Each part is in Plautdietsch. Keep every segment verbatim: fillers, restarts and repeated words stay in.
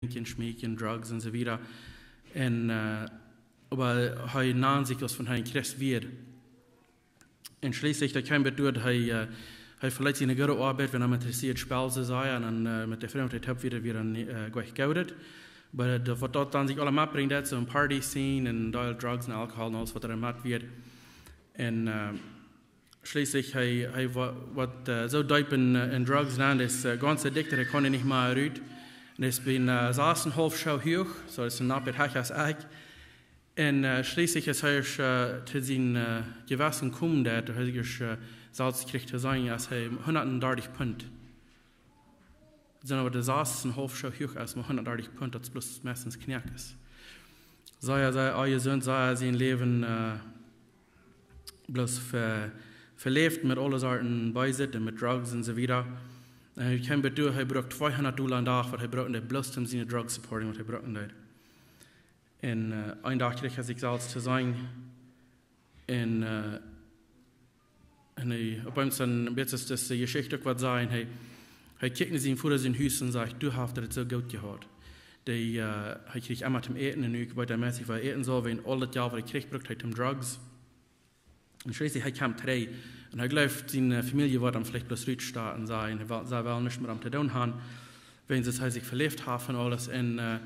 drinkjen, schmeekjen, drugs un soo wieda. Un, äh, oba hee nand sikj aus wan hee een Christ wia. Un schlieslich, doa kjeem daut doa, hee, äh, hee veleet siene goode Oabeit, wan hee met de Sied Spell soo saj, un dan, äh, met de Fru, dee haud wada, wada een, äh, goot jegodet. Oba daut, waut daut dan sikj aules metbrinjt, daut soo een Party scene un deel drugs un alcohol un aules waut doa met wia. Un, äh, schlieslich, hee, hee wa-, woat, äh, soo deep en, äh, en drugs nenn, daut, äh, gaunz addicted, hee kaun doa nich mea rut. Un es bie, äh, sas un haulf Schoo huach, soo daut es een knappet Hekj aus ekj. Un, äh, schlieslich es hee, äh, to sien, äh, Jewessen jekomen, daut hee, äh, selfst kjrieech to seenen, aus hee hundatdartich Punt. Sent oba de sas un haulf Schoo huach es, mau hundatdartich Punt, daut es bloos meistens Kjnoakes. Saj hee, saj hee, oh, jie sent, saj hee, sien Läwen, äh, bloos ve-, veläft met aule Sorten Bullshit un met drugs un soo wieda. Un hee kjeem bat doa, hee brukt tweehundat Dolla aum Dach, waut hee brukt, un hee bloos om siene drug supporting, waut hee brukt, un daut. Un, äh, een Dach kjrieech hee sikj selfst to seenen. Un, äh, un hee, opp eemol een bät es dise Jeschicht uk waut sajcht, hee, hee kjikjt no sienen Voda sien Hus un sajcht: "Du hast daut soo goot jehaut." Dee, äh, hee kjrieech emma toom Äten un nu weet hee meist nich waut hee äten saul, wiels aul daut Jelt waut hee kjrieech brukt hee toom drugs. Un schlieslich, hee kjemt trigj. Un hee jleeft, siene, äh, Famielje woat am veleicht bloos rutstoten un sajen, hee well, see wellen nuscht met am to doonen haben, wiels hee sikj veläft haft un aules. Un, äh,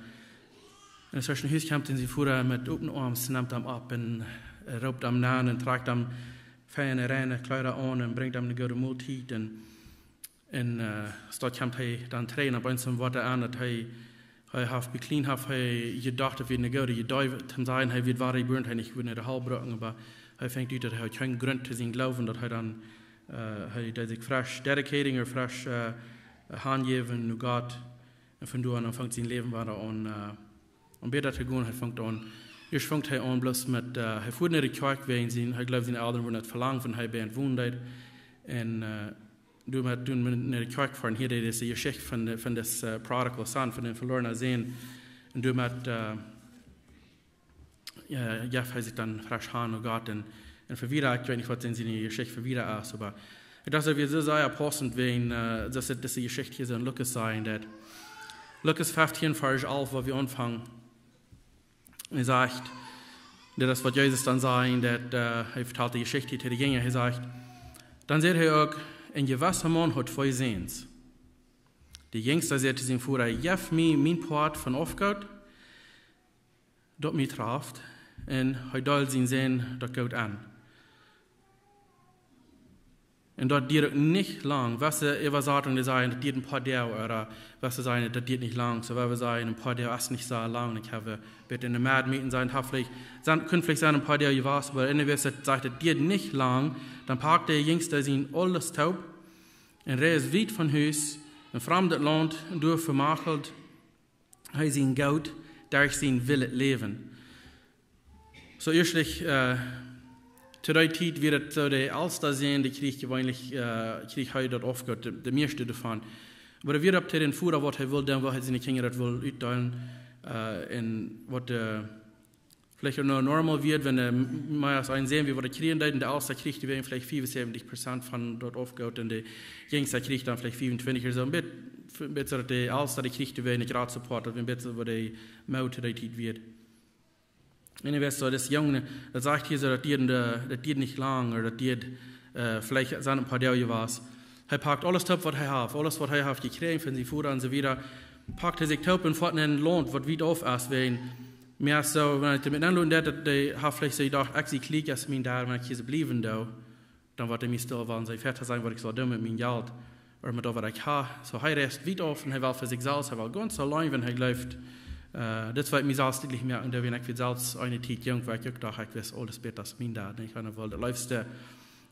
un aus hee no Hus kjemt, un sien Voda met opne Oarms nemt am opp un, äh, roopt am aun un trakjt am feine, reine Kjleeda aun un brinjt am eene goode Moltiet. Un, un, äh, soo kjemt hee dan trigj un opp eemol woat hee aun, daut hee, hee haft bekjlien, haft hee jedocht, daut wia eene goode Idee, to sajen, hee wia wada jebuaren, hee nich wudd no de Hal brucken, oba hee finjt ut, daut hee haud kjeenen Grunt to sienen Gloowen, daut hee dan, äh, hee deed sikj fresch dedicating, ooda fresch, äh, hanjäwen no Gott. Un von doa aun fangt sien Läwen wada aun, äh, aun bäta to gonen. Hee fangt aun, ieescht fangt hee aun bloos met, äh, hee foat no de Kjoakj wäajen sien, hee jleeft, siene Elren wudden daut velangen, wan hee bie an wonen deed. Un, äh, doamet, doamet no de Kjoakj foaren, hia dee, dise Jeschicht von de, von dän, äh, prodigal son, von dän velornen Sän. Un doamet, äh, äh, jeft hee sikj dan fresch han no Gott un, un fa wieda, ekj weet nich, waut en siene Jeschicht fa wieda es, oba ekj docht, daut wia soo sea passend, wan, äh, daut et dise Jeschicht hia soo en Lukas sajcht, daut Lukas fieftieen, Varsch alf, wua wie aunfangen. Un hee sajcht, daut es waut Jesus dan sajcht, daut, äh, hee vetalt de Jeschicht to de Jinja, hee sajcht: "Dan säd hee uk: Een jewessa Maun haud twee Säns. De jinjsta säd to sienen Voda: Jeff mie mien Poat von Aufgoot, daut mie traft, un hee deeld sienen Sän daut Goot aun." Un daut dieed uk nich lang. Wesse Äwasatunk, dee sajen, daut dieed een poa Doag, ooda wesse sajen, daut dieed nich lang. Soo, wan wie sajen, een poa Doag es nich soo lang. Ekj hab, äh, bät en de Mad Meeting sien, haft veleicht, sent, kunn veleicht sennen een poa Doag jewast, oba en de Wieed sajcht, daut dieed nich lang. Dan pakt de jinjsta sien aules toop un reist wiet von Hus, een framdet Launt, un doa vemachelt hee sien Goot derch sien willet Läwen. Soo ieeschtlich, äh, to dee Tiet wia daut soo, de elsta Sän, dee kjrieech jeweenlich, äh, kjrieech hee daut Aufgoot, de, de mieeschte doavon. Oba doa wia opp dän Voda, waut hee wull, dan woo hee siene Kjinja daut wull utdeelen, äh, un waut, äh, veleicht uk noch normal wia, wan, äh, mea aus een Sän wia, waut hee kjrieen deed, un de elsta kjrieech, dee wia veleicht fiefunsäwentich Prozent von daut Aufgoot, un de jinjsta kjrieech dan veleicht fiefuntwintich ooda soo. Een bät, een bät soo daut de elsta, dee kjrieech, dee wia een groot Support, daut wia een bät soo, waut de Moot to dee Tiet wia. Un hee wist soo, daut Jung, daut sajcht hia soo, daut dieed, äh, daut dieed nich lang, ooda daut dieed, äh, veleicht sent een poa Doag jewast. Hee pakt aules toop, waut hee haft, aules, waut hee haft jekjräajen von sienen Voda un soo wieda, pakt hee sikj toop un foat no een Launt, waut wiet auf es, wan, mea soo, wan ekj doamet aunloten deed, daut dee haft veleicht soo jedocht, ekj sie kjlieekj aus mien Dad, wan ekj hia soo bliewen doo, dan woat hee mie stel woaren, soo fäa to sennen, waut ekj saul doonen met mien Jelt, ooda met daut, waut ekj hab. Soo, hee reist wiet auf un hee well fa sikj selfst, hee well gaunz auleen, wan hee jleeft, äh, dit woat mie selfst dietlich moaken, daut wan ekj wia selfst eene Tiet junk, wua ekj uk docht, ekj wist aules bäta aus mien Dad. Ekj haud woll daut leefste,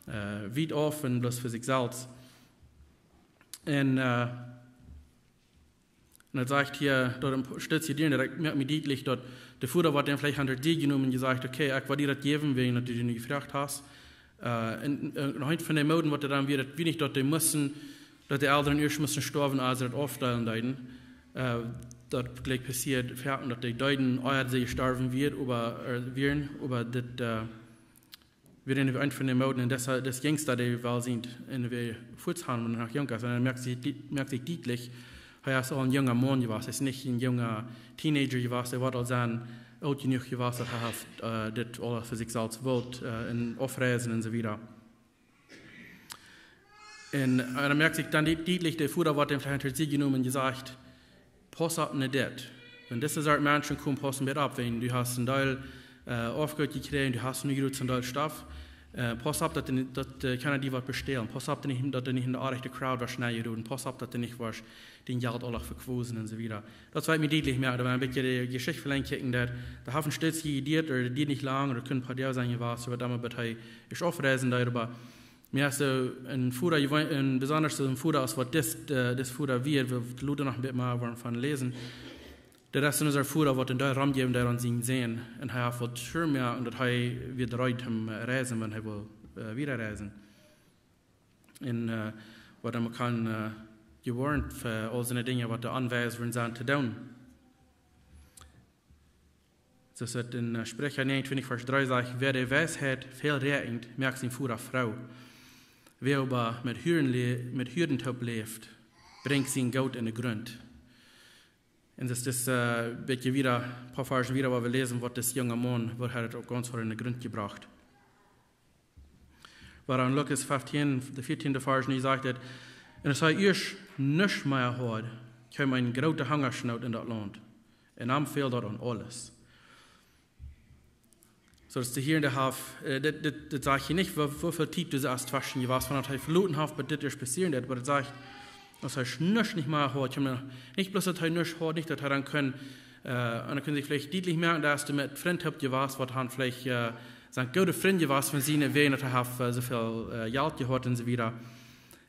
äh, wiet auf un bloos fa sikj selfst. Un, äh, un daut sajcht hia, daut een Stootje dieren, daut moakt mie dietlich, daut de Voda, waut dan veleicht haud dee jenomen un jesajcht: "Okay, ekj woa die daut jäwen, wäajen daut du mie jefroagt hast." Äh, un, un, un eent von de Moden, waut hee dan wia, daut wia nich, daut dee musten, daut de Elren ieescht musten stoawen, aus see daut aufdeelen deeden. Äh, daut jlikj passieed, foaken, daut dee deeden, ea see jestorwen wia, oba, äh, wieren, oba dit, äh, wia eent von de Moden, un daut, daut jinjsta, dee well sent, un wia fuaz han, wan hee noch junk es, un dan moakt sikj die-, moakt sikj dietlich, Hee es aul een junga Maun jewast, hee es nich een junga Teenager jewast, hee woat aul sennen oolt jenuach jewast, daut hee haft, äh, dit aules fa sikj selfst wult, äh, un aufreisen un soo wieda. Un, äh, dan moakt sikj dan die-, dietlich, de Voda woat am veleicht unja Sied jenomen un jesajcht: "Pauss opp no dit. Wan dise Sort Menschen komen, pauss opp, wan du hast een Deel, äh, Aufgoot jekjräajen, du hast nu jrod een Deel Stoff, äh, pauss opp, daut, daut, äh, kjeena die woat bestälen. Pauss opp, daut nich, daut du nich en de rajchte Crowd woascht nenjeroden. Pauss opp, daut du nich woascht dien Jelt aulawäajen vekwosen" un soo wieda. Daut woat mie dietlich moaken, wan wie een bät de Jeschicht veleicht kjikjen, daut, daut haft een Stootje jedieet, ooda daut dieed nich lang, ooda daut kunn een poa Doag sennen jewast, ooda daut mie bie hee es aufreisen, daut, oba mie es soo een Voda, jewe-, een besonda soo een Voda aus waut dis, äh, dis Voda wia, wie, wie loten noch een bät mea woaren von läsen. Daut es soo een Voda waut een Deel romjäwen, dee aun sien Sän. Un hee haft waut sure moaken, daut hee wia reed om, äh, reisen, wan hee well, äh, wieda reisen. Un, äh, waut hee kaun, äh, jewoarnt fa aul siene Dinja, waut doa aunwäsent sent to doonen. Soo aus et en, äh, Spricha näajenuntwintich, Varsch dree sajcht: "Wäa de Weisheit väl räakjent, moakt sienen Voda froo. Wäa oba met Huaren lä-, met Huaren toop läft, brinjt sien Goot en de Grunt." Un daut es, äh, een bät wieda, een poa Varsch wieda, wua wie läsen, waut dis junga Maun, woo hee daut uk gaunz ver en de Grunt jebrocht. Oba en Lukas fieftieen, de vieetieende Varsch, nu sajcht et: "Un aus hee ieescht nuscht mea haud, kjeem eene groote Hungasnoot en daut Launt. Un am fäld daut aun aules." Soo daut de Herr doa haft, äh, dit, dit, dit sajcht hia nich, woo, woo väl Tiet doa es tweschen jewast, wan hee veloten haft, bat dit ieescht passieren deed, oba et sajcht, aus hee nuscht nich mea haud, kjeem nich bloos daut hee nuscht haud, nich daut hee dan kunn, äh, un dan kunn sikj veleicht dietlich moaken, daut aus hee met Frind haft jewast, waut han veleicht, äh, sent goode Frind jewast von siene, wäajen daut hee haft, äh, soo väl, äh, Jelt jehaut un soo wieda.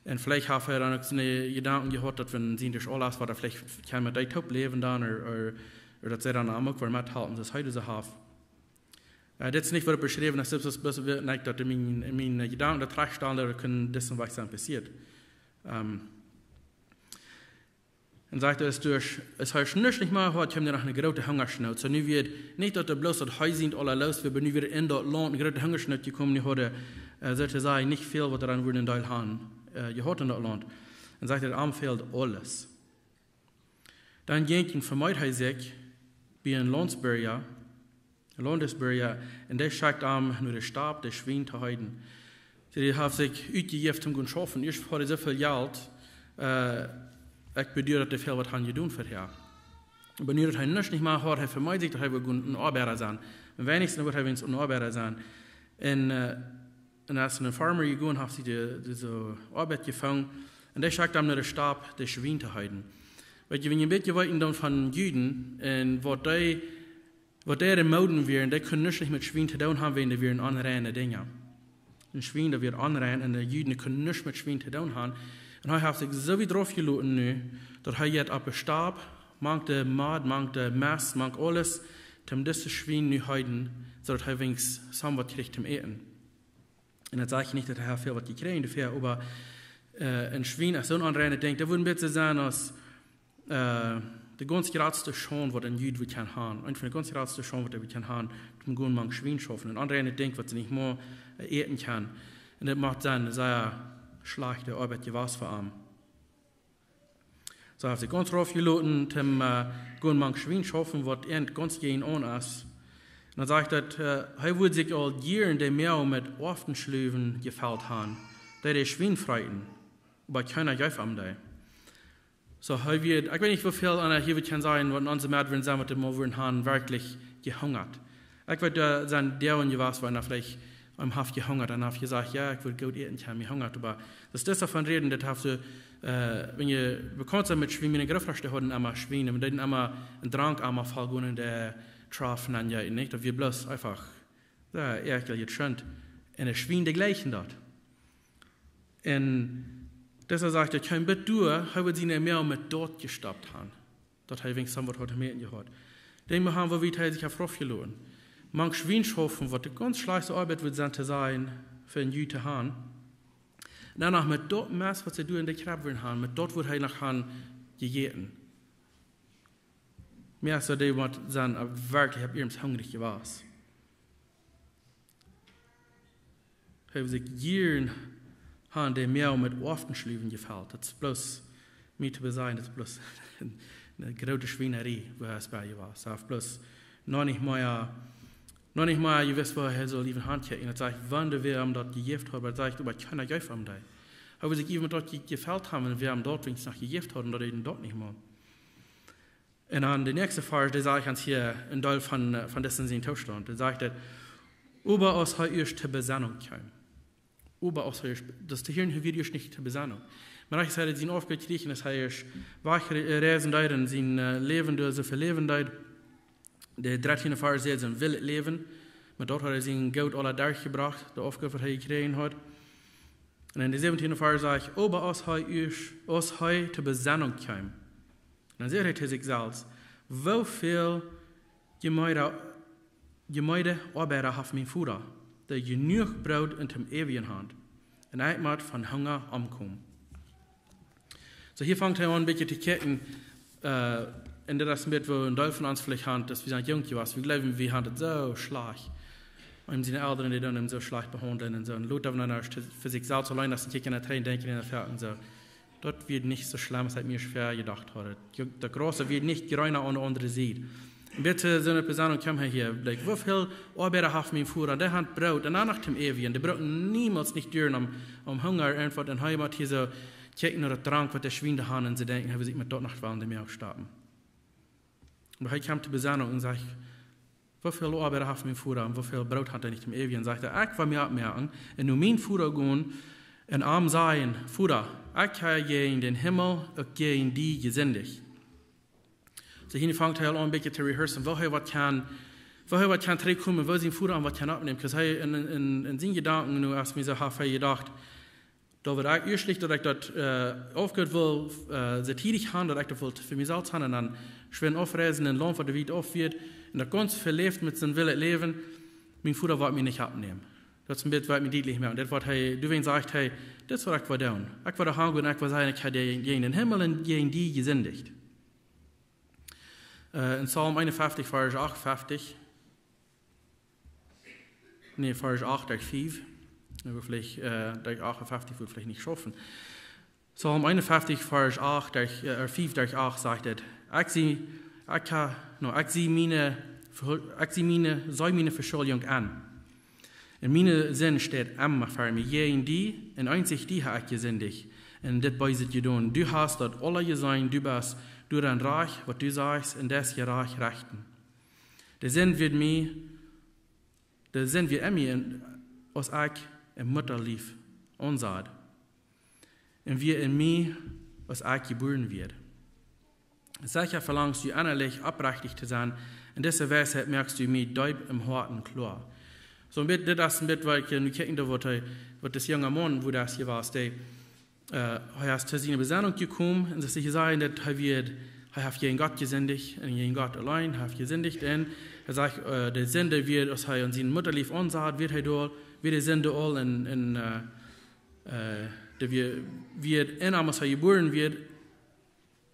Un veleicht haft hee dan uk siene Jedanken jehaut, daut wan sien Disch aul es, waut hee veleicht kjeem met dee toop läwen dan, ooda, ooda, ooda daut see dan am uk wada methalpen, soo aus hee daut haft. Äh, dit es nich waut beschräwen es, daut es, daut es, daut es, daut es mien, mien, äh, Jedanken, daut trajchtstalen, daut kunn dis un waut sent passieet. Ähm, un sajcht, aus doa, aus hee nuscht nich mea haud, kjeem doa noch eene groote Hungasnoot. Soo nu wia nich daut doa bloos daut hee sien aules wia, oba nu wia en daut Launt eene groote Hungasnoot jekomen, nu hauden, äh, soo to sajen, nich väl waut doa aun wudden Deel han, äh, jehaut en daut Launt. Un sajcht, am fäld aules. Dan jinkj un vemeed hee sikj bie een Launtsbirja, Laundesbirja, un dee schekjt am no de Staup, de Schwien to heeden. See, dee haft sikj utjejäft om to gonen schaufen. Ieescht haud hee soo väl Jelt, äh, ekj beduar daut hee väl waut haud jedonen fa am. Oba nu daut hee nuscht nich mea haud, hee vemeed sikj daut hee wull gonen een Oabeida sennen. Am weinichsten wudd hee weens een Oabeida sennen. Un, äh, un aus een Farmer jegonen, haft sikj de, de soo Oabeit jefungen. Un dee schekjt am no de Staup, de Schwien to heeden. Weetst, wan jie een bät weeten dan von Juden un waut dee waut dee de Moden wieren, dee kunnen nuscht nich met Schwien to doonen haben, wäajen dee wieren onreine Dinja. Een Schwien, daut wia onrein, un de Juden kunnen nuscht met Schwien to doonen haben. Un hee haft sikj soo wiet drauf jeloten nu, daut hee jeit opp de Staup, mank de Mot, mank de Mest, mank aules, om dise Schwien nu heeden, soo daut hee weens waut kjricht toom äten. Un daut saj ekj nich, daut hee väl waut jekjräajen haft doafäa, oba, äh, een Schwien es soon onreinet Dinkj. Daut wudd een bät sennen aus, äh, de gaunz jratste Schaund waut een Jud wudd kjennen haben. Eent von de gaunz jratste Schaund waut hee wudd kjennen haben, toom gonen mank Schwien schaufen. Een onreinet Dinkj waut see nich mol, äh, äten kjennen. Un daut mott sennen sea schlajchte Oabeit jewast fa am. Soo haft hee sikj gaunz rauf jeloten, toom, äh, gonen mank Schwien schaufen, waut ent gaunz jäajenaun es. Un dan sajcht daut, äh, hee wudd sikj aul jieren de Moag met Oaftenschluwen jefelt haben, dee de Schwien freeten, oba kjeena jeef am dee. Soo, hee wia, ekj weet nich, woo väl aun hia wie kjennen sajen, waut en onse Medd wudden sennen, waut dee mol wudden haben werkjlich jehungat. Ekj weet, doa sent Doag jewast, wua eena veleicht am haft jehungat un haft jesajcht: "Jo, ekj wudd goot äten, ekj hab mie hungat." Oba daut es doavon räden, daut haft soo, äh, wan jie bekaunt sent met Schwien, miene Grootöschtren hauden emma Schwien, un dee deeden emma een Drank emma voll gonen en de Trof nenn, jo, nich? Daut wia bloos eefach, jo, ekjlich, daut schient. Un de Schwien, dee jlikjten daut. Un dis sajcht, daut hee bat doa, hee wudd siene Moag met daut jestoppt haben, daut hee weens waut haud toom äten jehaut. Denkj mol aun, woo wiet hee sikj haft rauf jeloten. Mank Schwien schaufen, waut de gaunz schlajchtste Oabeit wudd sennen to sennen, fa een Jud to haben. Un dan noch met daut Mest, waut see doa en de Kjrebb wudden haben, met daut wudd hee noch haben jejäten. Mie es daut, dee mott sennen, äh, werkjlich opp iernst hungrich jewast. Hee haft sikj jieren haben de Moag met Oaftenschluwen jefelt. Daut es bloos mie to beseien, daut es bloos eene groote Schwienerie, woo hee es bie jewast. Hee haft bloos noch nich mea, noch nich mea jewist, woo hee saul äwen hankjikjen. Un daut sajcht, wan wäa am daut jejäft haud, oba daut sajcht, oba kjeena jeef am dee. Hee wull sikj äwen daut je-, jefelt haben, wäa am daut weens noch jejäft haud, un daut deed hee daut nich mol. Un dan de näakjste Varsch, dee sajcht ons hia een Deel von, äh, von disen sien Toostaunt. Dee sajcht daut, oba aus hee ieescht to Besennunk kjeem. Oba aus hee ieescht, daut hee hia wia ieescht nich to Besennunk. Oba aus hee sien Aufgott kjrieech un aus hee ieescht wajch re-, reisen deed un sien, äh, Läwen doa soo väl läwen deed, de dartieende Varsch sajcht, sien willet Läwen, met daut haud hee sien Goot aula derchjebrocht, de Aufgott, waut hee jekjräajen haud. Un en de säwentieende Varsch sajcht, oba aus hee ieescht, aus hee to Besennunk kjeem, dan säd hee to sikj selfst, woo väl jemeede, jemeede Oabeida haft mien Voda, dee jenuach Broot un toom äten haft, un ekj mott von Hunga omkomen. Soo, hia fangt hee aun een bät to kjikjen, äh, un daut es een bät, woo een Deel von ons veleicht haft, aus wie sent junk jewast, wie jleewen, wie haben daut soo schlajcht. Un siene Elren, dee doonen am soo schlajcht behaundlen un soo. Un lot dan ieescht fa sikj selfst auleen, aus een kjikjen no Tränen denkjen un daut un soo. Daut wia nich soo schlemm, aus ekj mie ieescht jedocht haud. Daut, daut Graus wia nich jreena aun de aundre Sied. Un bitte, soo eene Besennunk kjeem hee hia. Like, woo väl Oabeida haft mien Voda, dee haft Broot, un dan noch toom äten. Dee brucken niemols nich doonen om, om Hunga irjentwaut. Un hee mott hia soo kjikjen no daut Drank, waut de Schwien haben, un see denkjen, hee wull sikj met daut noch wellen de Moag stoppen. Oba hee kjeem to Besennunk un sajcht, woo väl Oabeida haft mien Voda un woo väl Broot haft hee nich toom äten? Un sajcht hee, ekj well mie oppmoaken un no mien Voda gonen un am sajen, Voda, ekj hab jäajen dän Himmel uk jäajen die jesindicht. Soo, hia fangt hee aul aun een bät to rehearsen, woo hee waut kaun, woo hee waut kaun trigjkomen, woo sien Voda am waut kaun oppnämen. 'Cause hee en, en, en siene Jedanken nu, aus mie soo haft hee jedocht, daut wia ieescht daut ekj daut, äh, Aufgott wull, äh, soo tiedich haben, daut ekj daut wull fa mie selfst haben un dan schwind aufreisen en een Launt, waut wiet auf wia, un daut gaunz veläft met sien willet Läwen, mien Voda woat mie nich oppnämen. Daut es een bät, waut mie dietlich moakt. Daut waut hee, doawäajen sajcht hee, dit es waut ekj well doonen. Ekj well doahan gonen, ekj well sajen, ekj hab jäajen dän Himmel un jäajen die jesindicht. Äh, en Psalm eenunfeftich, Varsch achtunfeftich, nä, Varsch acht, Varsch fief. Daut woat veleicht, äh, Varsch achtunfeftich woat veleicht nich schaufen. Psalm eenunfeftich, Varsch acht, Varsch, äh, fief, Varsch acht sajcht et: Ekj sie, ekj ha-, no, ekj sie miene Ve-, ekj sie miene, see miene Veschuldjunk aun. Un miene Sind steit emma ver mie. Jäajen die un eensich die hab ekj jesindicht un dit Beeset jedonen. Du hast daut aula jeseenen, du best doaraun rajcht, waut du sajchst, un deist jerajcht rechten. De Sind wia mie, de Sind wia en mie, aus ekj em Muttalief aunsat, un wia en mie, aus ekj jebuaren wort. Secha velangst du ennalich oprechtich to sennen, un dise Weisheit moakst du mie deep em Hoaten kloa. Soo een bät, dit es een bät, waut ekj nu kjikjen doo, waut hee, waut dis junga Maun, woo daut hia wia, dee, äh, hee es to siene Besennunk jekomen un sikj jesajcht, daut hee wia, hee haft jäajen Gott jesindicht un jäajen Gott auleen, hee haft jesindicht un hee sajcht, äh, de Sind wia, aus hee en sien Muttalief aunsat, wia hee doa, wia de Sind aul en, en, äh, äh, dee wia, wia en am, aus hee jebuaren wort,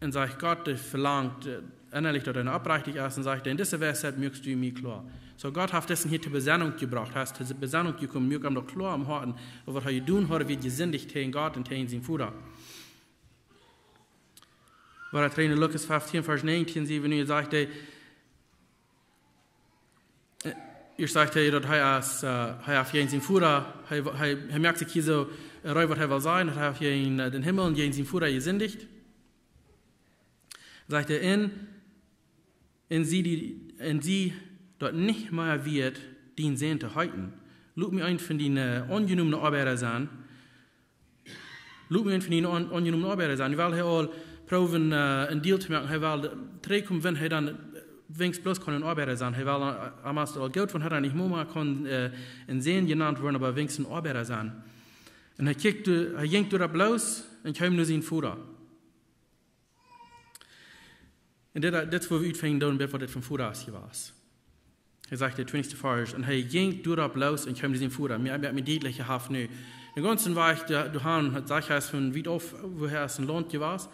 un sajcht, Gott, dee velangt, äh, ennalich, daut hee oprechtich es, un sajcht, en dise Weisheit moakst du mie kloa. Soo, Gott haft disen hia to Besennunk jebrocht, hee es to Besennunk jekomen, moakt am daut kloa em Hoaten, waut hee jedonen haud, wia jesindicht jäajen Gott un jäajen sienen Voda. Waut hee en Lukas feftieen, Varsch näajentieen, sitt wie nu, sajcht hee, äh, ieescht sajcht hee, daut hee es, äh, hee haft jäajen sienen Voda, hee, hee, hee moakt sikj hia soo, äh, reed, waut hee well sajen, daut hee haft jäajen, äh, dän Himmel un jäajen sienen Voda jesindicht. Sajcht hee, un, un sie die, un sie daut nich mea wieet, dien Sän to heeten. Lot mie eent von diene aunjenomne Oabeida sennen. Lot mie eent von diene aun-, aunjenomne Oabeida sennen. Well hee aul proowen, äh, een Deal to moaken. Hee well trigjkomen, wan hee dan, äh, weens bloos kunn een Oabeida sennen. Hee well, äh, aundasch aul goot, wan hee dan nich mea kunn, äh, een Sän jenant woaren, oba weens een Oabeida sennen. Un hee kjikjt, äh, hee jinkj doaropp los un kjeem no sienen Voda. Un dit, dit es, woo wie utfinjen doonen, waut dit von Voda es jewast. Hee sajcht, de twintichste Varsch, un hee jinkj doaropp los un kjeem no sienen Voda. Mie, mie, mie dietlich, hee haft nu dän gaunzen Wajch, dee, dee han, daut sajcht, hee es von wiet auf, woo hee es em Launt jewast.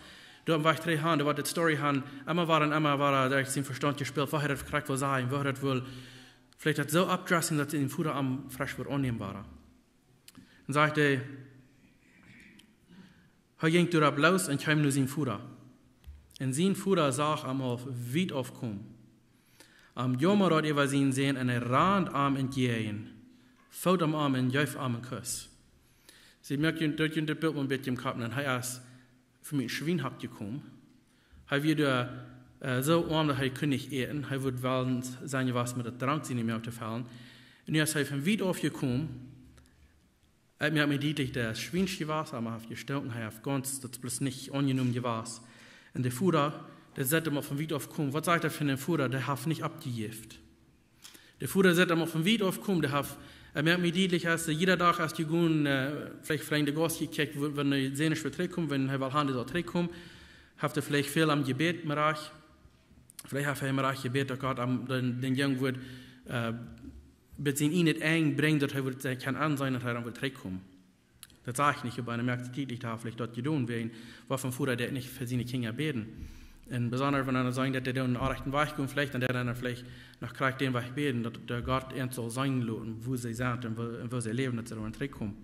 Doa em Wajch trigj han, doa woat dit Story han, emma wada un emma wada, derch sien Vestaunt jespält, waut hee daut krakjt well sajen, waut hee daut well, veleicht daut soo oppdressen, daut sien Voda am fresch woat aunnämen wada. Un sajcht hee, Hee jinkj doaropp loos un kjeem no sien Voda. Un sien Voda sach am von wiet auf komen. Am jaumad daut äwa sienen Sän un hee rand am entjäajen, foot am aun un jeef am een Kuss. See moakjen, daut jie daut Bilt mau een bät em Kopp han. Hee es von een Schwienhopp jekomen. Hee wia doa, äh, soo oam daut hee kunn nich äten. Hee wudd well sennen jewast met daut Drank siene Moag to fellen. Un nu es hee von wiet auf jekomen. Ekj moak mie dietlich, daut es schwiensch jewast, oba hee haft jestunken, hee haft gaunz, daut es bloos nich aunjenomen jewast. Un de Voda, dee sitt am von wiet auf komen. Waut sajcht daut fa een Voda? Dee haft nich oppjejäft. De Voda sitt am von wiet auf komen, dee haft, ekj moak mie dietlich, aus hee jieda Dach, aus hee jegonen, äh, veleicht, veleicht de Gast jekjikjt, wan, wan de Sän wada trigjkjemt, wan hee well han, dee saul trigjkomen, haft hee veleicht väl aum jebät, mau veleicht haft hee mau jebät, daut Gott am dän, dän Jung wudd, äh, bat sien Enj brinjen, daut hee wudd sikj kjennen aunseenen, daut hee dan wudd trigjkomen. Daut saj ekj nich, oba ekj moak dietlich, daut hee veleicht daut jedonen haft, waut fa een Voda deit nich fa siene Kjinja bäden. Un besonda wan hee seenen deit, daut dee dän orrajchten Wajch gonen, veleicht, dan deit hee veleicht noch krakjt dän Wajch bäden, daut de Gott an saul seenen loten, woo see sent un woo, un woo see läwen, daut see dan trigjkomen.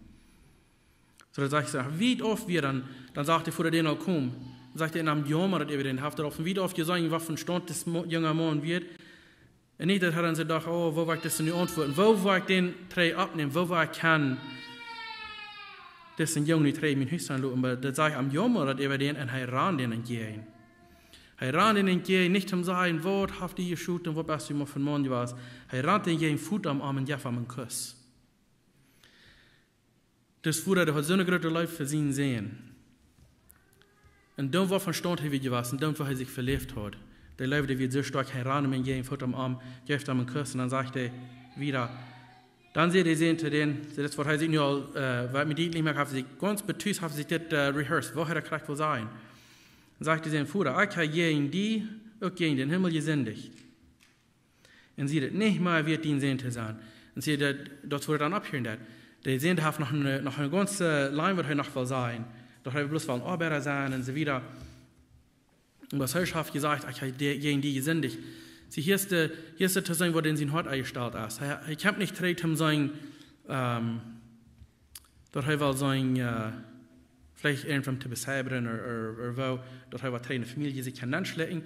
Soo, daut sajcht, soo, wiet auf wia, dan, dan sach de Voda dän aul komen. Dan sajcht hee, un am jaumad daut äwa dän, haft hee aul von wiet auf jeseenen, waut fa een Staunt dis Mo-, junga Maun wia. Un nich daut hee dan soo docht, oh, woo woa ekj disen nu auntwuaden? Woo woa ekj dän trigj oppnämen? Woo woa ekj kjennen disen Jung nu trigj en mien Hus han loten? Oba daut sajcht, am jaumad daut äwa dän un hee rand dän entjäajen. Hee rand dän entjäajen, nich om to sajen, waut haft die jeschoten, waut best du mau fa een Maun jewast. Hee rand dän entjäajen, foot am aun un jeef am een Kuss. Dis Voda, dee haud soone groote Leew fa sienen Sän. Un dan, waut fa een Staunt hee wia jewast, un dan, waut hee sikj veläft haud. Dee Leew, dee wia soo stoakj, hee rand am entjäajen, foot am aun, jeef am een Kuss, un dan sajcht hee wieda, dan säd de Sän to dän, daut es waut hee sikj nu aul, äh, waut mie dietlich moakt, haft sikj gaunz betusst, haft sikj dit, äh, rehearsed, waut hee krakjt wull sajen. Dan sajcht de Sän: Voda, ekj hab jäajen die, uk jäajen dän Himmel jesindicht. Un sie daut nich mea wieet, dien Sän to sennen. Un see, daut, daut woat dan opphieren, daut. De Sän, dee haft noch een, noch een gaunze Line, waut hee noch well sajen. Daut hee bloos well een Oabeida sennen un soo wieda. Un waut hee haft jesajcht, ekj hab de-, jäajen die jesindicht. See, hia es de, hia es de to seenen, waut en sien Hoat enjestalt es. Hee, hee kjemt nich trigj om sennen, ähm, daut hee well sennen, äh, veleicht irjentwäm to beseibren ooda, ooda, ooda woo, daut hee waut trigj enne Famielje sikj kaun nenschlikjen.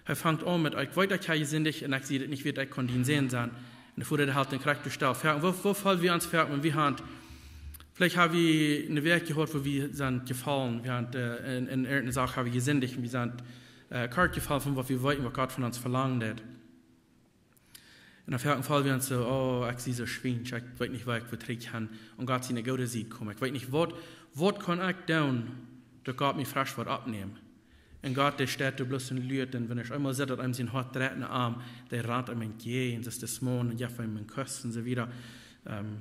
Hee fangt aun met: Ekj weet, ekj hab jesindicht un ekj sie daut nich wieet, ekj kaun dien Sän sennen. Un de Voda, dee haft dän krakjt stell. Fa, woo, woo foll wie ons fa, wan wie haben, veleicht hab wie eene Wäakj jehaut, wua wie sent jefollen, wie haben, äh, en, en irjenteene Sach hab wie jesindicht un wie sent, äh, kort jefollen von waut wie weeten, waut Gott von ons velangt haft. Un dan foll wie ons soo: Oh, ekj sie soo schwiensch, ekj weet nich, woo ekj wada trigj kaun aun Gott siene goode Sied komen. Ekj weet nich, waut, waut kaun ekj doonen, daut Gott mie fresch woat oppnämen. Un Gott, dee steit doa bloos un luat, un wan hee eemol sitt, daut am sien Hoat dreit no am, dee rant am entjäajen, daut es de Maun, un jeft am een Kuss un soo wieda. Ähm,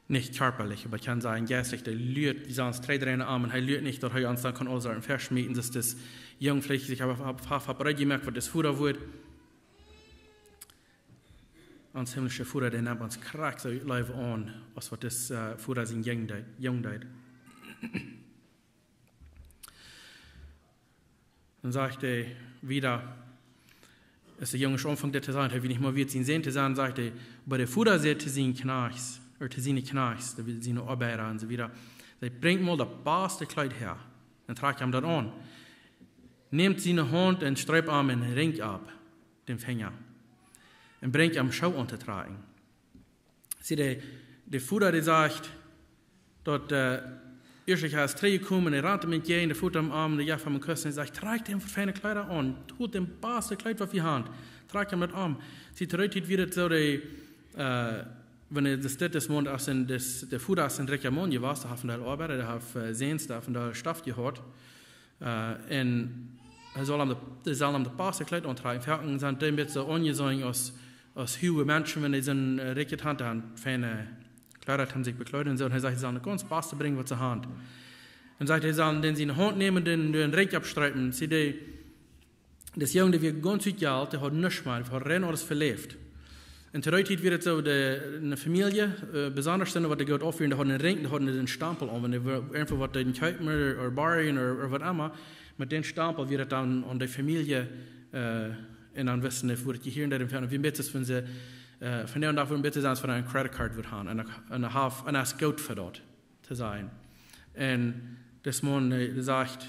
nich kjarpalich, oba ekj kaun sajen, jeistlich, dee luat, wie sent ons trigj dreien aun, un hee luat nich, daut hee ons dan kaun aul soo en Varsch schmieten, daut es de Jung veleicht sikj haft, haft, haft reed jemoakt, waut dis Voda woat. Ons himmlische Voda, dee nemt ons krakjt soo leew aun, aus waut dis, äh, Voda sien Jung deed, Jung deed. Dan sajcht hee wieda, aus de Jung aunfangt dit to sajen, hee wia nich mea wieet, sien Sän to sennen, sajcht hee: Oba de Voda säd to siene Kjnajchts, ooda to siene Kjnajchts, to siene Oabeida un soo wieda: Säd: Brinjt mol daut baste Kjleet häa. Un trakjt am daut aun. Nemt siene Haunt un streept am een Rinj opp dän Finja. Un brinjt am Schoo auntotrakjen. See, de, de Voda, dee sajcht, daut, äh, ieescht hee es trigj jekomen, hee rant am entjäajen, dee foot am aun, dee jeft am een Kuss, un hee sajcht: Trakjt am feine Kjleeda aun, holt daut baste Kjleet, waut wie haben, trakjt am daut aun. See, to dee Tiet wia daut soo, dee, äh, wan de Städ des Maun, aus en, des, de Voda es een rikja Maun jewast, dee haud een Deel Oabeida, dee haud, äh, Säns, dee haud een Deel Stoff jehaut. Äh, un hee saul am de, dee saul am daut baste Kjleet auntrakjen. Foaken sent dee een bät soo aunjeseenen aus, aus huage Menschen, wan dee sent, äh, rikj jetant han, feine Kjleeda han sikj bekjleet un soo. Un hee sajcht, see sellen daut gaunz baste brinjen, waut see haben. Un sajcht, hee saul dän siene Haunt nämen, dän, dän Rinj aufstreepen. See, dee, dis Jung, dee wia gaunz utjelt, dee haud nuscht mea, dee haud rein aules veläft. Un to dee Tiet wia daut soo, de, eene Famielje, äh, besonda sent, waut dee goot aufwieren, dee hauden een Rinj, dee hauden een Stampel aun, wan dee irjentwua waut deeden kjeepen ooda, ooda borjen ooda, ooda waut emma, met dän Stampel wia daut dan aun de Famielje, äh, un dan wisten dee, wua daut jehieet, daut entfernt. Wia een bät soo aus wan see, äh, vondoag dän Dach wudden een bät soo aus wan een Credit Card wudd haben, un, un, un es goot fa daut to sennen. Un Dis Maun, äh, sajcht,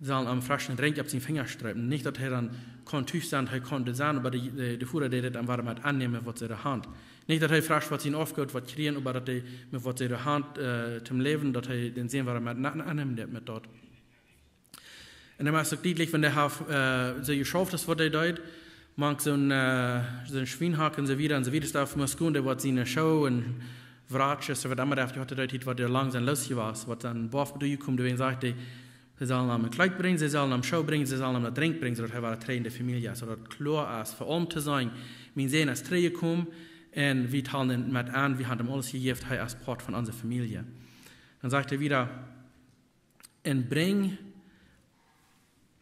sellen am freschen Rinj opp sienen Finja striepen. Nich daut hee dan kunn tus sennen, hee kunn doa sennen, oba de, de, de Voda deed daut am wada met aunnämen, waut see doa hauden. Nich daut hee fresch waut sien Aufgoot waut kjrieech, oba daut hee met waut see doa hauden, äh, toom Läwen, daut hee dän Sän wada met na-, aunnämen deed met daut. Un dan es uk dietlich, wan hee haft, äh, soo jeschauft es, waut hee deed, mank soon, äh, soon Schwienhak un soo wieda un soo wieda, es daut must gonen, dee waut siene Schoo un Wratsches, waut emma dee haft jehaut, dee deed waut doa lang sent losjewast, waut dan bowen doa jekomen, doawäajen sajcht hee, see sellen am een Kjleet brinjen, see sellen am Schoo brinjen, see sellen am daut Drinkj brinjen, soo daut hee wada trigj enne Famielje es, soo daut daut kloa es fa am to sennen, mien Sän es trigjjekomen, un wie talen am met aun, wie haben am aules jejäft, hee es Poat von onse Famielje. Dan sajcht hee wieda, un brinj,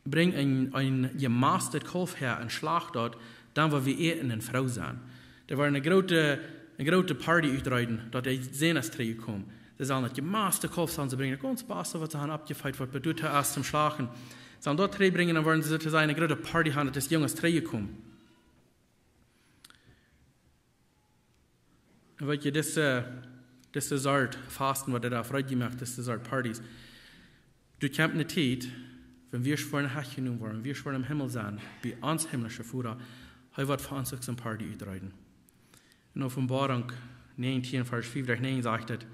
brinj een, een jemastet Kaulf häa un schlacht daut, dan woa wie äten un froo sennen. Doa woat eene groote, eene groote Party utbreeden, daut de Sän es trigjjekomen. See sellen daut jemaste Kaulf sellen see brinjen, daut gaunz baste, waut see haben oppjefeet, waut doa es toom Schlachten. Sellen daut trigjbrinjen, dan woaren see soo to sajen eene groote Party haben, daut de Jung es trigjjekomen. Un weetst, dise, dise Sort Fasten, waut hee doa vereet jemoakt, dise Sort Parties. Doa kjemt eene Tiet, wan wie woaren wajchjenomen woaren, wan wie woaren em Himmel sennen, bie ons himmlische Voda, hee woat fa ons uk soon Party utbreeden. En Openboarunk näajentieen, Varsch fiew derch näajen sajcht et: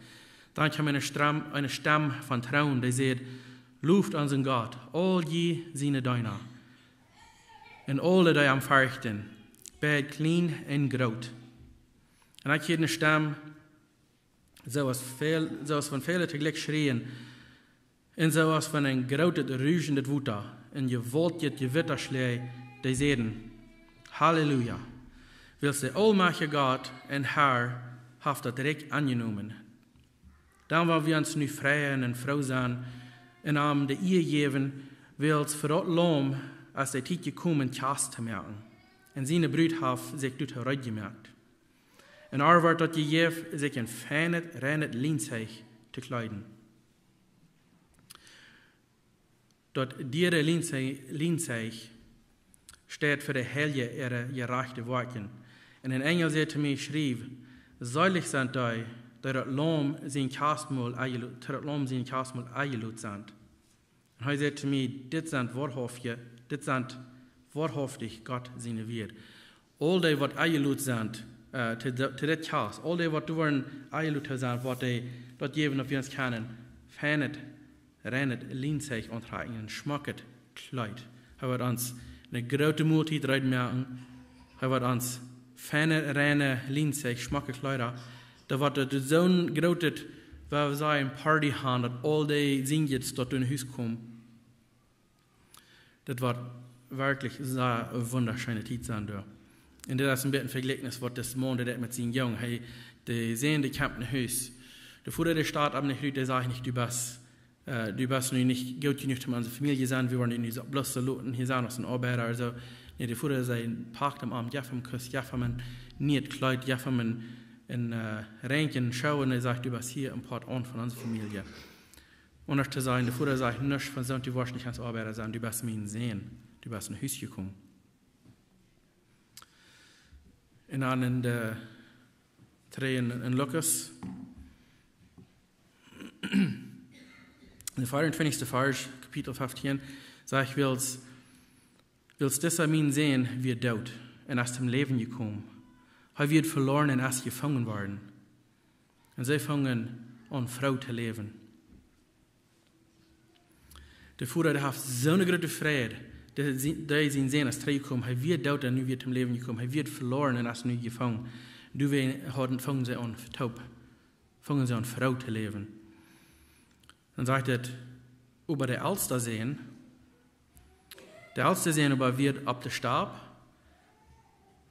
Dan kjeem eene Stemm, eene Stemm vom Troon, dee säd: Loft onsen Gott, aul jie siene Deena, un aule, dee am ferchten, beid kjlien un groot. Un ekj hieed eene Stemm, soo aus väl, soo aus von väle toojlikj schrieen, un soo aus von een grootet, ruschendet Wota, un jewaultjet Jewitta schleich, dee säden: Halleluja! Wiels de aulmajchtje Gott un Herr haft daut Rikj aunjenomen. Dan woa wie ons nu freien un froo sennen un am de Ea jäwen, wiels fa daut Laum es de Tiet jekomen, Kjast to moaken. Un siene Brut haft sikj doatoo reed jemoakt. Un ar woat daut jejäft, sikj en feinet, reinet Lienzeich to kjleeden. Daut diere Lienze-, Lienzeich steit fa de Heilje äare jerajchte Woakjen. Un een Enjel säd to mie: Schriew: Seelich sent dee, dee daut Laum sien Kjastmol enjelo-, dee daut Laum sien Kjastmol enjelot sent. Un hee säd to mie: Dit sent woarhauftich, dit sent woarhauftich Gott siene Wieed. Aul dee waut enjelot sent, äh, to de-, to dit Kjast, aul dee waut doa woaren enjelot to sennen, waut dee daut jäwen, daut wie ons kjennen feinet, reinet Lienzeich auntrakjen, een schmocket Kjleet. Hee woat ons eene groote Moltiet reed moaken. Hee woat ons feine, reine Lienzeich, schmocke Kjleeda. Daut woat doa soon grootet, woo wie sajen, Party haben, daut aul dee Sinjes doa en Hus komen. Daut woat werkjlich soo eene wundascheene Tiet sennen doa. Un dit es een bät een Vejlikjnis, waut dis Maun deed met sienen Jung. Hee, dee säd, dee kjemt no Hus. De Voda, dee steit am nich rut, dee sajcht nich: Du best, äh, du best nu nich goot jenuach, om onse Famielje to sennen. Wie woaren die nu soo bloos soo loten hia sennen aus een Oabeida ooda soo. Nä, de Voda, dee pakt am aun, jeft am een Kuss, jeft am een nieet Kjleet, jeft am een, een, äh, Rinkj, Schoo, un hee sajcht: Du best hia een Poat aun von onse Famielje. Aundasch to sajen, de Voda sajcht nuscht von soont: Du woascht nich ons Oabeida sennen, du best mien Sän, du best no Hus jekomen. Un dan en de, trigj en, en Lukas, de veeauntwintichste Varsch, Kapitel fieftieen, sajcht: Wiels, wiels disa mien Sän wia doot un es toom Läwen jekomen. Hee wia veloaren un es jefungen worden. Un see fungen aun froo to läwen. De Voda, dee haft soone groote Freid, dee, dee sien Sän es trigjjekomen. Hee wia doot un nu wia toom Läwen jekomen. Hee wia veloaren un es nu jefungen. Doawäajen hauden, fungen see aun toop, fungen see aun froo to läwen. Dan sajcht et: Oba de elsta Sän, de elsta Sän oba wia opp de Stap.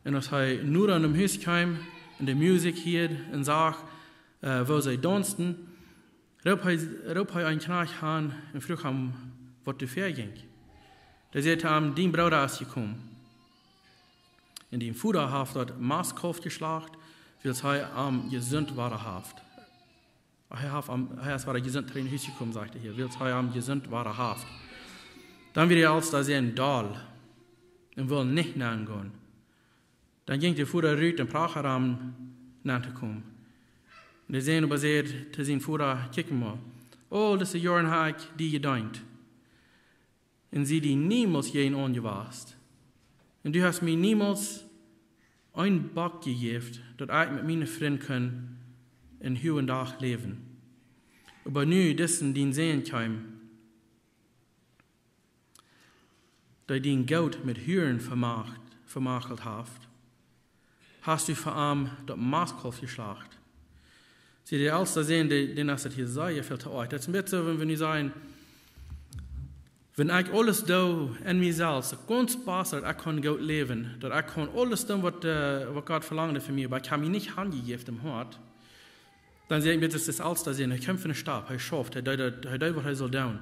Un aus hee noda aun daut Hus kjeem un de Musikj hieed un sach, äh, woo see daunsten, roopt hee, roopt hee eenen Kjnajcht aun un fruach am, waut doa väajinkj. Dee säd to am: Dien Brooda es jekomen. Un dien Voda haft daut Mastkaulf jeschlacht, wiels hee am jesunt wada haft. Hee haft am, hee es wada jesunt trigj no Hus jekomen, sajcht et hia, wiels hee am jesunt wada haft. Dan wia de elsta Sän doll un wull nich nenn gonen. Dan jinkj de Voda rut un prachad am nenn to komen. Un de Sän oba säd to sien Voda: Kjikj mol, Aul dise Joaren hab ekj die jedeent un sie die niemols jäajen aunjewast. Un du hast mie niemols een Bock jejäft, daut ekj met miene Frind kunn een huagen Dach läwen. Oba nu disen dien Sän kjeem, dee dien Goot met Huren vemacht, vemachelt haft, hast du fa am daut Mastkaulf jeschlacht. See, de elsta Sän, dee, dän es daut hia sea väl to oajch. Daut es een bät soo, wan wie nu sajen, wan ekj aules doo en mie selfst, daut gaunz baste, daut ekj kaun goot läwen, daut ekj kaun aules doonen, waut, äh, waut Gott velangt von mie, oba ekj hab mie nich hanjejäft em Hoat, dan saj ekj, daut es de elsta Sän, hee kjemt von de Stap, hee schauft, hee deed daut, hee deed, waut hee sull doonen.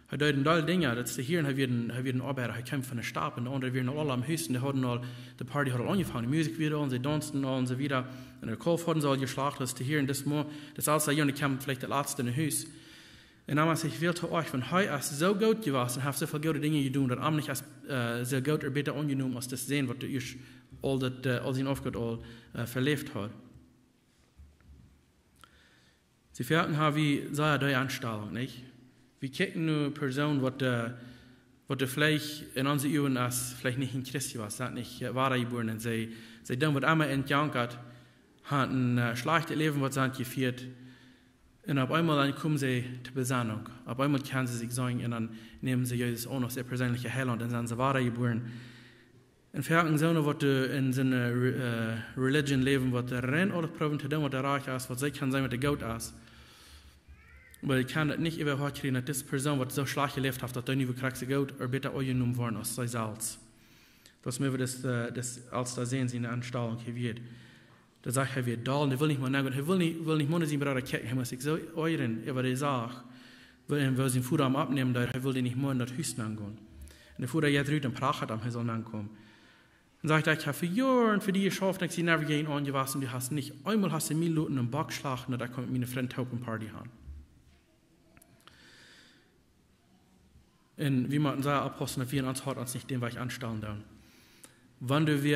Hee deed een Deel Dinja, daut es de Hia, un hee wia een, hee wia een Oabeida, hee kjeem von de Stap, un de aundre wieren aul aul aum Hus, un dee hauden aul, de Party haud aul aunjefongen, de Musikj wia aul, un see daunsten aul, un soo wieda. Un de Kaulf hauden see aul jeschlacht, daut es de Hia, un dis Mo-, de elsta Jung, dee kjemt veleicht de latste no Hus. Un dan es hee väl to oajch, wan hee es soo goot jewast un haft soo väl goode Dinja jedonen, daut am nich es, äh, soo goot ooda bäta aunjenomen aus de Sän, waut de ieescht aul daut, äh, aul sien Aufgoot aul, äh, veläft haud. See, foaken hab wie sea dee Enstalunk, nich? Wie kjikjen no Persoonen, waut, äh, waut veleicht en onse Uagen es, veleicht nich een Christ jewast, sent nich, äh, wadajebuaren, un see, see doonen waut emma en jankat, haben een, äh, schlajchtet Läwen, waut see haben jefieet. Un opp eemol dan komen see to Besennunk. Opp eemol kjennen see sikj seenen un dan nämen see Jesus aun aus äa perseenlicha Heilaunt un sent see wadajebuaren. Un foaken soone, waut, äh, en soone, äh, Religion läwen, waut rein aules proowen to doonen, waut rajcht es, waut see kjennen seenen, waut goot es. Oba dee kjennen daut nich äwa äa Hoat kjrieen, daut dise Persoon, waut soo schlajcht jeläft haft, daut dee nu krakjt soo goot ooda bäta aunjenomen woat aus see selfst. Daut es mie, waut de, äh, de elsta Sän siene Enstalunk jewast. Doa sajcht hee, hee wia doll, un hee wull nich mea nogonen. Hee wull nich, wull nich mea no sienen Brooda kjikjen. Hee must sikj soo oajren äwa de Sach, woo, woo sien Voda am oppneemen deed, hee wull nich mea en daut Hus nogonen. Un de Voda jeit rut un prachat am, hee saul nogonen. Un sajcht: "Ekj hab fa Joaren fa die jeschauft, ekj sie never jäajen aunjewast, un du hast nich, eemol hast du mie loten een Bock schlachten, daut ekj kunn met miene Frind toop eene Party haben." Un wie motten sea oppaussen, daut wie en ons Hoat ons nich dän Wajch aunstalen doonen. Wan wie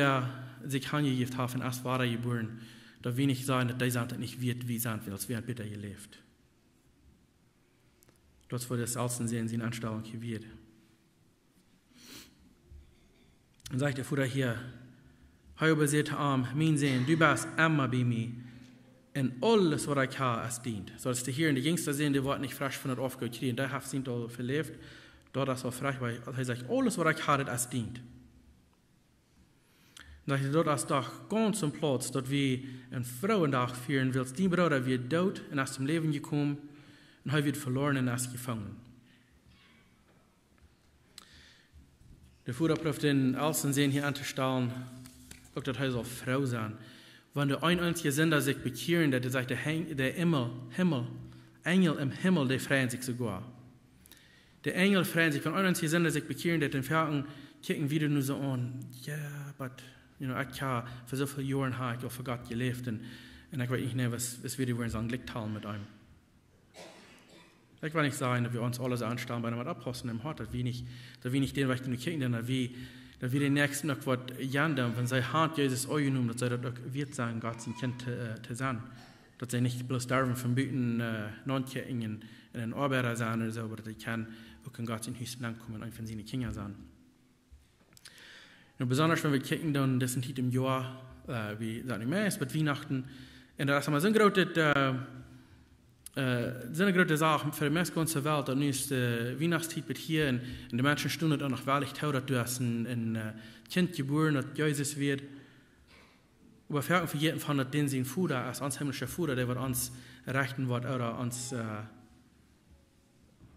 sikj hanjejäft haben un aus wadajebuaren, daut wie nich sajen, daut dee sent daut nich wieet, wie sent, wiels wie haben bäta jeläft. Daut es waut de elsta Sän siene Enstalunk jewast. Dan sajcht de Voda hia, hee oba säd to am: "Mien Sän, du best emma bie mie, un aules, waut ekj hab, es dient." Soo, daut es de Hia, un de jinjsta Sän, dee woat nich fresch von daut Aufgoot kjrieen, dee haft sien Deel veläft, daut es aul fresch, oba hee sajcht: "Aules, waut ekj hab, daut es dient." Dan sajcht hee: "Daut es doch gaunz aum Plauz, daut wie een frooen Dach fieren, wiels dien Brooda wia doot un es toom Läwen jekomen, un hee wia veloaren un es jefungen." De Voda proowt dän elsta Sän hia aunstotalen, uk daut hee saul froo sennen. Wan doa een eensja Sinda sikj bekjieren deed, dan sajcht de Hen-, de Himmel, Himmel, Enjel em Himmel, dee freien sikj soogoa. De Enjel freien sikj, wan een eensja Sinda sikj bekjieren deed, dan foaken kjikjen wie dee nu soo aun: "Jo, but, you know, ekj hab fa soo väl Joaren hab ekj aul fa Gott jeläft un, un ekj weet nich, nä, waut, waut wie dee woaren soo een Jlikj talen met am." Ekj well nich sajen, daut wie ons aule aunstalen bie waut oppaussen em Hoat, daut wie nich, daut wie nich dän Wajch nu kjikjen, dan daut wie, daut wie dän Näakjsten uk waut aundren, wan see haben Jesus aunjenomen, daut see daut uk wieet sent, Gott sien Kjint to, äh, to sennen. Daut see nich bloos derwen von buten, äh, notookjen un, un een Oabeida sennen ooda soo, oba daut see kjennen uk en Gott sien Hus nenkomen un eent von siene Kjinja sennen. Un besonda wan wie kjikjen dan dise Tiet em Joa, äh, wie sent nu meist bie Wienachten. Un daut es emma soo een grootet, äh, äh, soo eene groote Sach fa de meist gaunze Welt, daut nu es de Wienachtstiet bie hia un, un de Menschen stonen daut noch wellich too, daut doa es een, een, äh, Kjint jebuaren, daut Jesus wia. Oba foaken vejäten von daut dän sien Voda es, ons himmlischa Voda, dee woat ons rechten woat ooda ons, äh,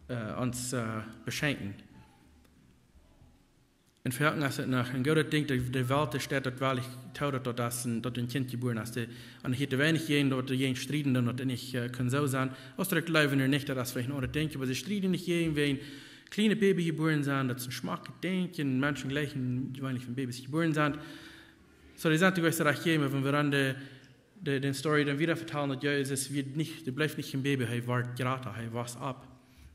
äh, ons, äh, beschenkjen. Un foaken es daut noch een grootet Dinkj, de, de Welt, dee steit daut wellich too, daut, daut es een, daut een Kjint jebuaren es. Dee, un hia to weinich jäajen, daut doa jäajen strieden, daut et nich, äh, kaun soo sennen. Aus dee daut jleewen ooda nich, daut es veleicht een aundret Dinkj, oba see strieden nich jäajen, wan een kjlienet Baby jebuaren es, daut es een schmocket Dinkj, un Menschen jlikjen jeweenlich, wan Babys jebuaren sent. Soo, dee sent uk ieescht rajcht jäajen, oba wan wie dan de, de, dän Story dan wieda vetalen, daut Jesus wia nich, dee bleef nich een Baby, hee wort jrata, hee wos opp.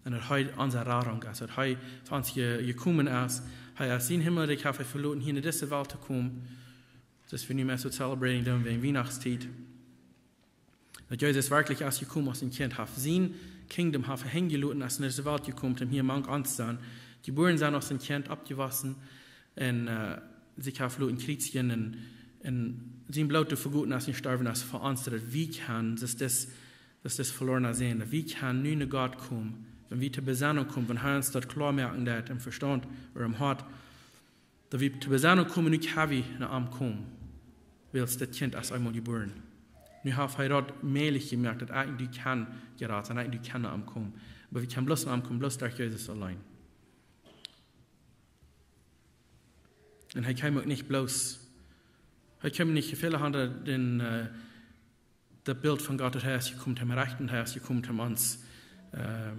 Un daut hee onse Radunk es, daut hee fa ons je-, jekomen es, hee es sien Himmelrikj haft hee veloten, hia no dise Welt to komen. Daut wie nu meist soo celebrating doonen wäajen Wienachtstiet. Daut Jesus werkjlich es jekomen aus een Kjint, haft sien kingdom haft hee hinjeloten, aus hee no dise Welt jekomen es, om hia mank ons to sennen. Jebuaren sennen aus een Kjint, oppjewossen un, äh, sikj haft loten kjriezijen un, un sien Bloot to vegoten es un jestorwen es fa ons, daut wie kjennen, daut es, daut es veloaren sennen, daut wie kjennen nu no Gott komen, wan wie to Besennunk komen, wan hee ons daut kloa moaken deit em Vestaunt ooda em Hoat, daut wie to Besennunk komen, nu kjenn wie no am komen, wiels daut Kjint es eemol jebuaren. Nu haft hee daut mäajlich jemoakt, daut ekj un du kjennen jerat sennen, ekj un du kjennen no am komen. Oba wie kjennen bloos no am komen, bloos derch Jesus auleen. Un hee kjeem uk nich bloos, hee kjeem nich, väle hauden dän, äh, daut Bilt von Gott, daut hee es jekomen om rechten, hee es jekomen om ons, äh,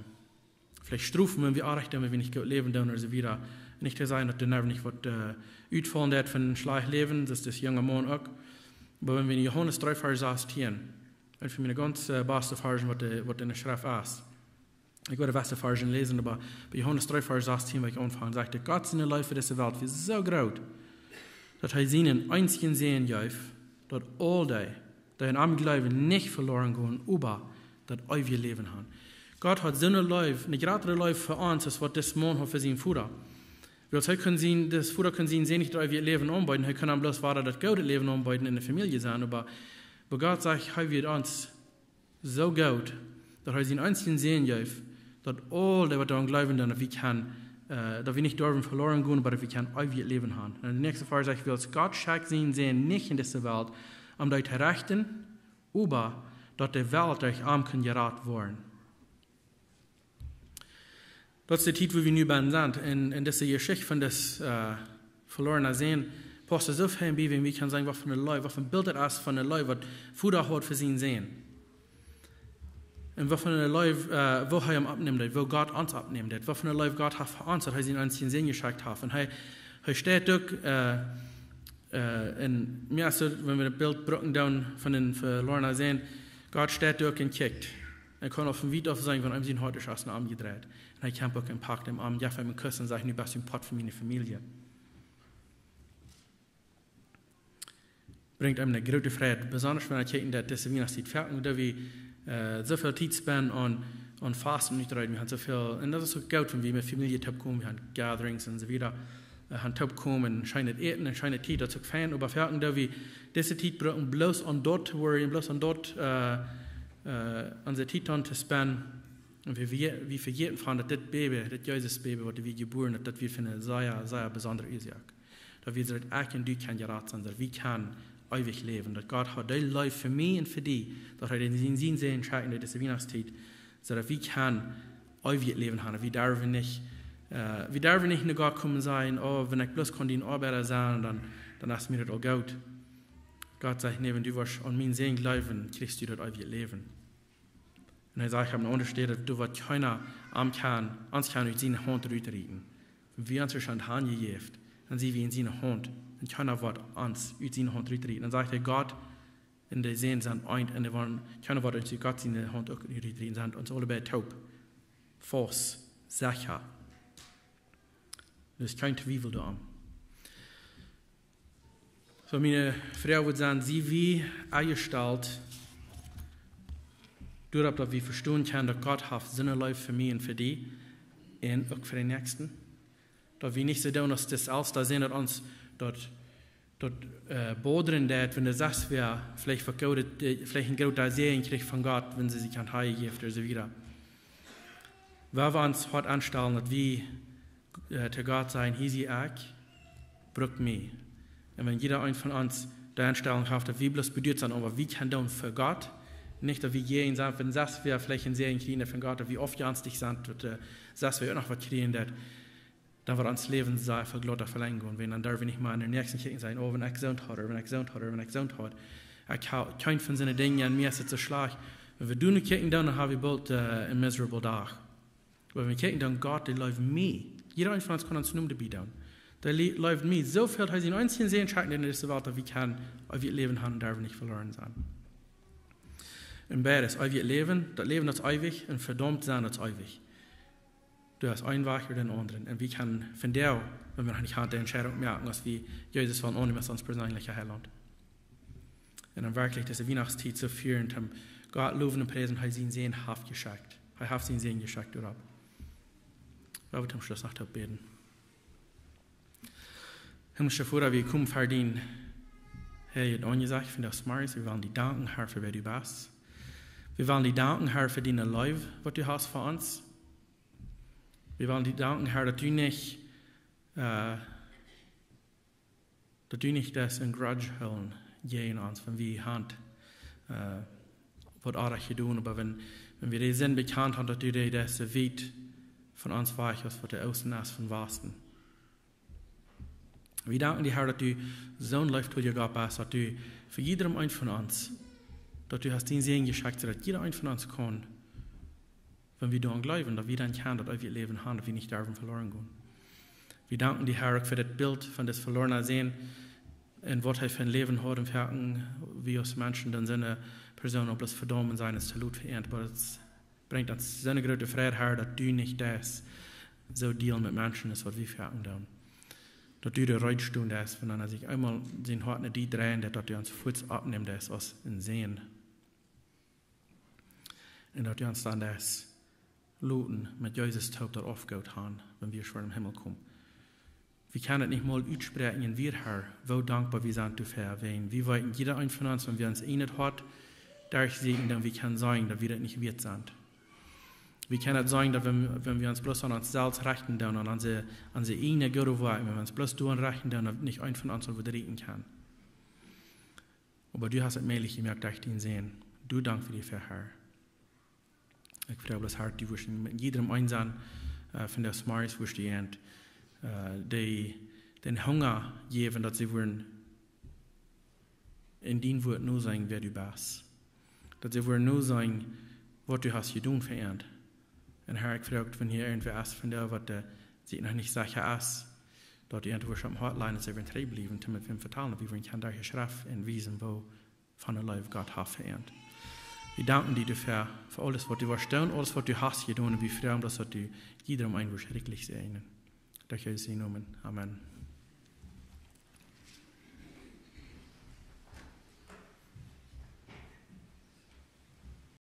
veleicht strofen, wan wie onrajcht doonen, wan wie nich goot läwen doonen ooda soo wieda. Nich to sajen, daut doa nich waut, äh, utfaulen deit von schlajcht läwen, daut es dis junge Maun uk. Oba wan wie en Johanes dree Varsch sastieen, eent von miene gaunz, äh, baste Varschen, waut de, waut enne Schreft es. Ekj wull de baste Varschen läsen, oba bie Johanes dree Varsch sastieen, wua ekj aunfang, sajcht et: Gott siene Leew fa dise Welt wia soo groot, daut hee sienen eensjen Sän jeef, daut aul dee, dee aun am jleewen, nich veloaren gonen, oba daut eewje Läwen haben. Gott haud soone Leew, eene jratre Leew fa ons, aus waut dis Maun haud fa sienen Voda. Wiels hee kunn sien, dis Voda kunn sienen Sän nich daut eewje Läwen aunbeeden, hee kunn am bloos wada daut goode Läwen aunbeeden, enne Famielje sennen, oba, oba Gott sajcht, hee wia ons soo goot, daut hee sienen eensjen Sän jeef, daut aul dee, waut doaraun jleewen, daut wie kjennen, äh, daut wie nich derwen veloaren gonen, oba daut wie kjennen eewjet Läwen haben. Un de näakjste Varsch sajcht: Wiels Gott schekjt sienen Sän nich en dise Welt, om dee to rechten, oba daut de Welt derch am kunn jerat woaren. Daut es de Tiet, wua wie nu bennen sent. Un, un dise Jeschicht von dis, äh, veloarna Sän paust soo fein bie, wan wie kjennen seenen, waut fa eene Leew, waut fa een Bilt daut es von eene Leew, waut Voda haud fa sienen Sän. Un waut fa eene Leew, äh, woo hee am oppnemt, woo Gott ons oppnemt, waut fa eene Leew Gott haft fa ons, daut hee sienen eensjen Sän jeschekjt haft. Un hee, hee steit uk, äh, äh, un mie es et, wan wie daut Bilt brucken doonen von dän veloarna Sän, Gott steit uk un kjikjt. Hee kaun von wiet auf seenen, wan am sien Hoat es no am jedreit. Un hee kjemt uk un packt am aun, jeft am eenen Kuss un sajcht: Nu best du een Poat von miene Famielje. Brinjt am eene groote Frieheit, besonda wan wie kjikjen, daut dise Wienachtstiet foaken, daut wie, äh, soo väl Tiet spenden aun, aun Fasten un nich reeden. Wie haben soo väl, un daut es uk goot, wan wie met Famielje toopkomen, wie haben Gatherings un soo wieda, äh, haben toopkomen, scheent Äten un scheene Tiet, daut es uk fein, oba foaken, daut wie dise Tiet brucken, bloos aun daut to worryen, bloos aun daut, äh, äh, onse Tiet aun to spenden. Un wie, wie, wie vejäten von, daut dit Baby, dit Jesus Baby, waut wie jebuaren, daut, daut wia fa eene sea, sea besondre Uasoak. Daut wie, soo daut ekj un du kjennen jerat sennen, soo daut wie kjennen eewich läwen. Daut Gott haud dee Leew fa mie un fa die, daut hee sienen, sienen Sän schekjt en dise Wienachtstiet, soo daut wie kjennen eewjet Läwen haben. Wie derwen nich, äh, wie derwen nich no Gott komen un sajen: Oh, wan ekj bloos kaun dien Oabeida sennen, dan, dan es mie daut aul goot. Gott sajcht: Nä, wan du woascht aun mienen Sän jleewen, kjrichst du daut eewje Läwen. Un hee sajcht opp eene aundre Städ, daut waut kjeena am kaun, ons kaun ut siene Haunt rutrieten. Wie haben ons aun am hanjejäft, dan sent wie en siene Haunt. Un kjeena woat ons ut siene Haunt rutrieten. Dan sajcht hee: Gott un de Sän sent eent, un dee woaren, kjeena woat ons ut Gott siene Haunt uk rutrieten, sent ons aule beid toop. Faust, secha. Doa es kjeen Twiewel doaraun. Soo, miene Froag wudd sennen: Sie wie aunjestalt doaropp, daut wie vestonen kjennen, daut Gott haft soone Leew fa mie un fa die un uk fa dän Näakjsten? Daut wie nich soo doonen, aus daut selfst doa sent, daut ons daut, daut, äh, bodren deit, wan de sest wäa veleicht fa Gott, äh, veleicht een groota Sän kjricht von Gott, wan see sikj aun am hanjeft ooda soo wieda. Wan wie ons Hoat aunstalen, daut wie, äh, to Gott sajen: Hia sie ekj, bruck mie. Un wan jieda eent von ons de Enstellung haft, daut wie bloos beduat sent om waut wie kjennen doonen fa Gott, nich daut wie jäajen sent, wan sest wäa veleicht een Sän kjrieen von Gott, daut wie aufjenstich sent, daut, äh, sest wäa uk noch waut kjrieen deit, dan woat ons Läwen sea väl glada velenjd gonen, wan dan derw wie nich mea en dän Näakjsten kjikjen un sajen: Oh, wan ekj soont haud, ooda wan ekj soont haud, ooda wan ekj soont haud. Ekj hab kjeen von soone Dinja, un mie es et soo schlajcht. Wan wie doa no kjikjen, dan hab wie boolt, äh, een miserable Dach. Oba wan wie kjikjen, dan: Gott, dee leeft mie. Jieda eena von ons kaun ons Nomen doabie doonen. Dee lie-, leeft mie. Soo väl, hee sienen eensjen Sän schekjt en dise Welt, daut wie kjennen eewjet Läwen haben, derwen nich veloaren sennen. Un beides, eewjet Läwen, daut Läwen, daut es eewich, un vedaumt sennen, daut es eewich. Doa es een Wajch ooda dän aundren. Un wie kjennen vondoag, wan wie noch nich haben, de Entscheidunk moaken, aus wie Jesus wellen aunnämen aus ons perseenlicha Heilaunt. Un dan werkjlich dise Wienachtstiet soo fieren, om Gott lowen un priesen, hee sienen Sän haft jeschekjt. Hee haft sienen Sän jeschekjt doaropp. Lot ons toom Schluss noch bäden. Himmlischa Voda, wie komen ver dien heiljet Aunjesecht vondoag zemorjes. Wie wellen die danken, Herr, fa wäa du best. Wie wellen die danken, Herr, fa diene Leew, waut du hast fa ons. Wie wellen die danken, Herr, daut du nich, äh, daut du nich deist een grudge hoolen jäajen ons, wan wie haben, äh, waut oajet jedonen, oba wan, wan wie de Sind bekjant haben, daut du de deist wiet von ons wajch, aus waut de Oosten es von Wasten. Wie danken die, Herr, daut du soon leeftoolja Gott best, daut du fa jieda een von ons, daut du hast dienen Sän jeschekjt, soo daut jieda een von ons kaun, wan wie doaraun jleewen, daut wie dan kjennen daut eewje Läwen haben, daut wie nich derwen veloren gonen. Wie danken die, Herr, uk fa daut Bilt von dis velorna Sän un waut hee fa een Läwen haud un foaken, wie aus Menschen dan soone Persoon opp bloos vedaumen sennen, es too lot fa an, oba daut brinjt ons soone groote Freid, Herr, daut du nich deist soo dealen met Menschen aus waut wie foaken doonen. Daut du doa reed stonen deist, wan eena sikj eemol sien Hoat no die dreien deit, daut du ons fuaz oppnemen deist aus een Sän. Un daut du ons dan deist loten met Jesus toop daut Aufgoot haben, wan wie schwoa em Himmel komen. Wie kjennen daut nich mol utspräakjen, un wie, Herr, woo dankboa wie sent doafäa, wan wie weeten, jieda een von ons, wan wie ons en daut Hoat derchsieekjen, dan wie kjennen seenen, daut wie daut nich wieet sent. Wie kjennen daut seenen, daut wan, wan wie ons bloos aun ons selfst rechten doonen, aun onse, aun onse ieejne goode Woakjen, wan wie ons bloos doaraun rechten doonen, daut nich een von ons saul wada rieekjen kjennen. Oba du hast et mäajlich jemoakt derch dienen Sän. Du, dank fa die, Herr. Ekj froag bloos, Herr, du wurscht met jieda een sennen, äh, vondoag zemorjes wurscht du an, äh, dee, dän Hunga jäwen, daut see wudden en dien Wuat noseenen, wäa du best. Daut see wudden noseenen, waut du hast jedonen fa an. Un Herr, ekj froag, wan hia irjentwäa es vondoag, waut, äh, sikj noch nich secha es, daut du irjentwua oppem Hoat latst, daut see wudden trigj bliewen, toom met wäm vetalen, daut wie wudden kjennen derch de Schreft un wiesen, woo von de Leew Gott haft fa an. Wie danken die doafäa, fa aules, waut du woascht doonen, aules, waut du hast jedonen, un wie froagen, daut du jieda een wurscht rikjlich säajnen. Derch Jesus sienen Nomen. Amen.